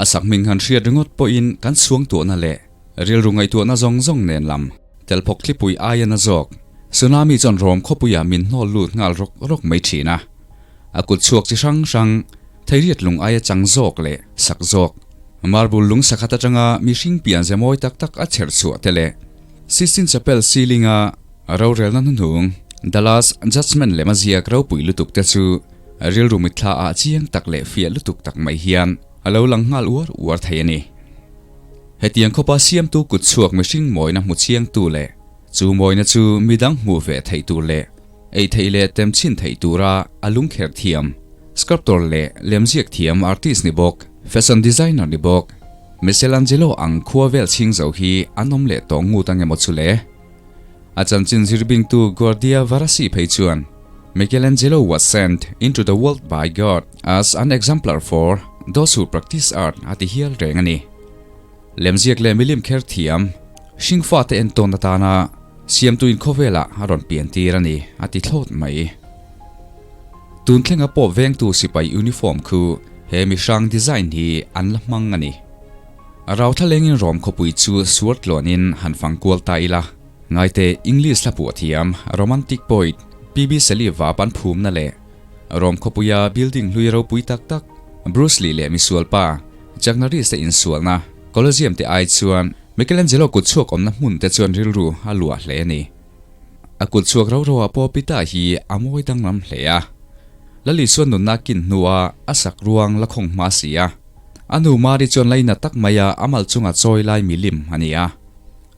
A sakhming han hriat ringawt pawhin kan chhuangtuahna leh rilru ngaihtuahna zawng zawng nen lam telphawk thlipui aia na zawk tsunami chuan rawm khawpuiah min hnawl lut nghal rawk rawk mai thin a. A kut chhuak chi hrang hrang theiriat lung aia chang zawk leh sak zawk marble lung sakhat atanga mihring pian ze mawi tak tak a chher chhuah te leh Sistine Chapel ceiling-a rorelna hnuhnung The Last Judgement lema ziak ropui lutuk te chu Rilru mitthla ah chiang tak leh fiah lutuk tak mai hian a lo lang nghal uar uar thei a ni. Hetiang khawpa siamtu kut chhuak mihring mawina hmu chiangtu leh chu mawina chu midang hmuh ve theih tur leh ei theih leh tem chhin theih tura a lungkher thiam, sculptor leh lemziak thiam artist ni bawk, fashion designer ni bawk, Michelangelo ang khua vel chhing zo hi an awm leh tawh ngut ang emaw chu le? A chanchin zirbingtu Guardia Varasi phei chuan, Michelangelo was sent into the world by God as an exemplar for those who practice art a ti hial reng a ni. Lemziak leh milim kher thiam, hringfate entawn atana siamtuin khawvelah a rawn pian tir a ni a ti thlawt mai. Tun thlenga pawh vengtu sipai uniform khu he mihrang design hi an la hmang a ni. Rau thlalengin Rom khawpui chu suar tluanin han fang kual ta ila. Ngaite English hla puah thiam, Romantic poet, PB Shelley vap an phumna leh Rom khawpuia building hlui ropui tak tak, Bruce Lee leh misualpa, Chuck Norris te insualna, Colosseum te ai chuan Michelangelo kutchhuak awmna hmun te chuan rilru a luah hle a ni. A kutchhuak ro roah pawh Pita hi a mawi danglam hle a. Lali chuan nunna kin hnua a sak ruang la khawng hma si a. A nu Mari chuan laina tak maia a mal chunga chawi lai milim a ni a.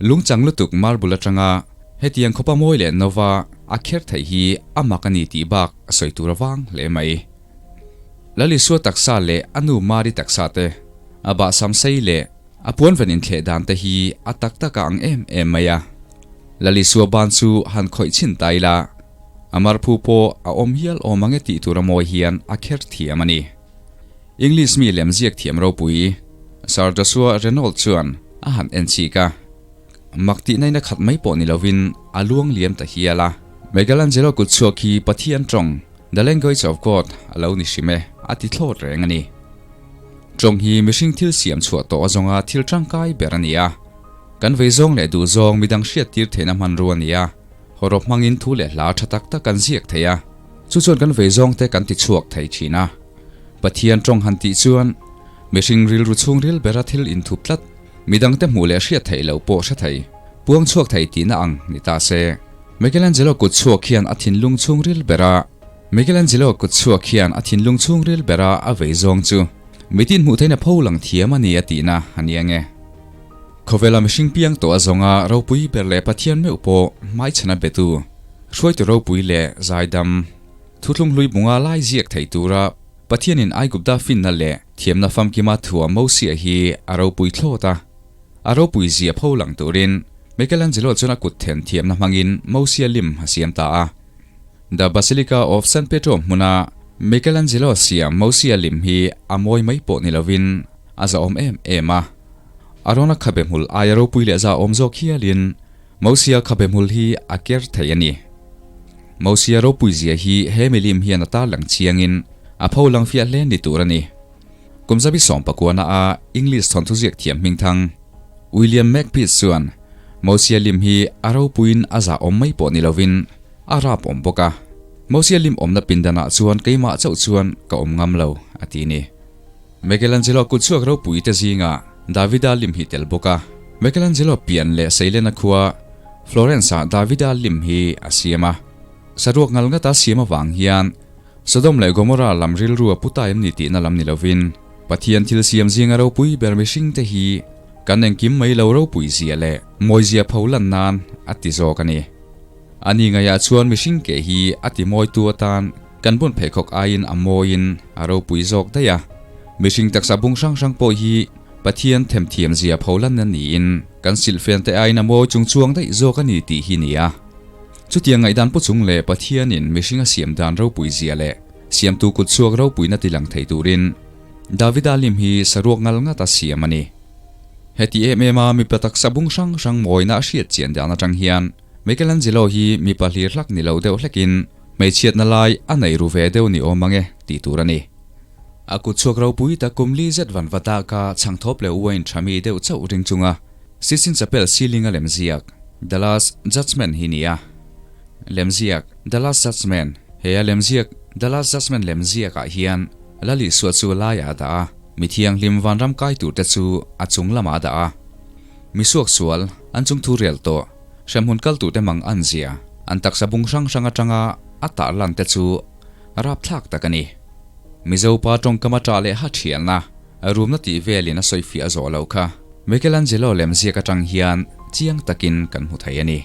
Lungchang lutuk marble atanga hetiang khawpa mawi leh nova a kher theih hi a mak a ni tih bak a sawi tur avang hle mai. Lalisua taksa leh a nu Mari taksa te, a bahsam sei leh a puanven inthleh dan te hi a tak tak a ang em em mai a. Lalisua ban chu han khawih chhin ta ila, a marphu pawh a awm hial awm ang e tih tura mawi hian a kher thiam a ni. English mi lem ziak thiam ropui Sir Joshua Reynolds chuan a han en chik a, mak tih naina khat mai pawh ni lovin a luang liam ta hial a. Michelangelo kut chhuak hi Pathian tawng, The Language of God, a lo ni hrim e, a ti thlawt reng a ni. Tawng hi mihring thil siam chhuah tawh azawnga thil tangkai ber a ni a. Kan vei zawng leh duh zawng midang hriattir theihna hmanrua a ni a, hawrawp hmangin thu leh hla tha tak tak kan ziak thei a. Chu chuan kan vei zawngte kan ti chhuak thei thin a. Pathian tawng han tih chuan mihring rilru chhungril bera thil inthup tlat, midangte hmuh leh hriat theih loh pawh hre thei, puang chhuak thei tihna ang ni ta se. Michelangelo kut chhuak hian a thinlung chhungril bera Michelangelo kut chhuak hian a thinlung chhungril bera a vei zawng chu mitin hmuh theihna pho lang thiam a ni a tihna a ni ange. Khawvela mihring piang tawh a zawnga ropui ber leh Pathian meuh pawh hmaichhana betu, hruaitu ropui leh zaidam, Thuthlung hlui bunga lai ziak thei tura Pathianin Aigupta finna leh thiamna famkima thuam Mosia hi a ropui thlawt a. A ropui zia pho lang turin Michelangelo chuan a kut then thiamna hmangin Mosia lim a siam ta a. The Basilica of San Pietro hmuna Michelangelo siam Mosia lim hi a mawi mai pawh ni lovin a zahawm em em a. Arona khabe hmul aia ropui leh zahawm zawk hialin Mosia khabe hmul hi a ker thei a ni. Mosia ropui zia hi he milim hian a tarlang chiangin a pho lang fiah hle ni tur a ni. Kum zabi sawmpakuana a English thawnthu ziak thiam hmingthang William Makepeace chuan Mosia lim hi a ropuiin a zah awm mai pawh ni lovin a rap awm bawk a. Mosia lim awmna pindanah chuan keimah chauh chuan ka awm ngam lo, a ti ni. Michelangelo kutchhuak ropui te zingah Davida lim hi tel bawk a. Michelangelo pian leh Seilena khua Florence-ah Davida lim hi a siam a. Saruak ngal ngata siam avang hian Sodom leh Gomorrah lam rilru a pu ta em ni tihna lam ni lovin Pathian thil siam zinga ropui ber mihringte hi kan engkim mai lo ropui zia leh mawi zia pho lan nan a ti zawk a ni. Ani ngaiah chuan mihring ke hi a ti mawitu atan Kan bun pheikhawk aiin a mawiin a ropui zawk daih a. Mihring taksa bung hrang hrang pawh hi Pathian themthiam zia pho lanna niin kan silhfen te aiin a mawi chung chuang daih zawk a ni tih hi ni a. Chutiang ngaihdan pu chung leh Pathianin mihring a siam dan ropui zia leh siamtu kut chhuak ropuina ti lang thei turin Davida lim hi saruak ngal ngata siam a ni. Heti em em a mipa taksa bung hrang hrang mawina a hriat chian dan atang hian. Michelangelo hi mipa hlir hlak ni lo deuh hlekin hmeichhiatna lai a nei ru ve deuh ni awm ang e tih tur a ni. A kut chhuak ropui tak kum li zet van vata ka chhangthawp leh uain tha mi deuh chauh ring chunga Sistine Chapel ceiling a lemziak The Last Judgement hi ni a. Lemziak The Last Judgement He a lemziak The Last Judgement lemziak ah hian Lali suah chu laiah a dah a, mi thianghlim vanram kai tur te chu a chung lamah a dah a. Mi suak sual, an chung thu rel tawh, hremhmun kal tur te mang an zia, an taksa bung hrang hrang atanga a tah lan te chu rapthlak tak a ni. Mizo pa tawngkam a ṭah leh ha ṭhialna, rumna tih velin a sawi fiah zawh loh kha Michelangelo lemziak atang hian chiang takin kan hmu thei a ni.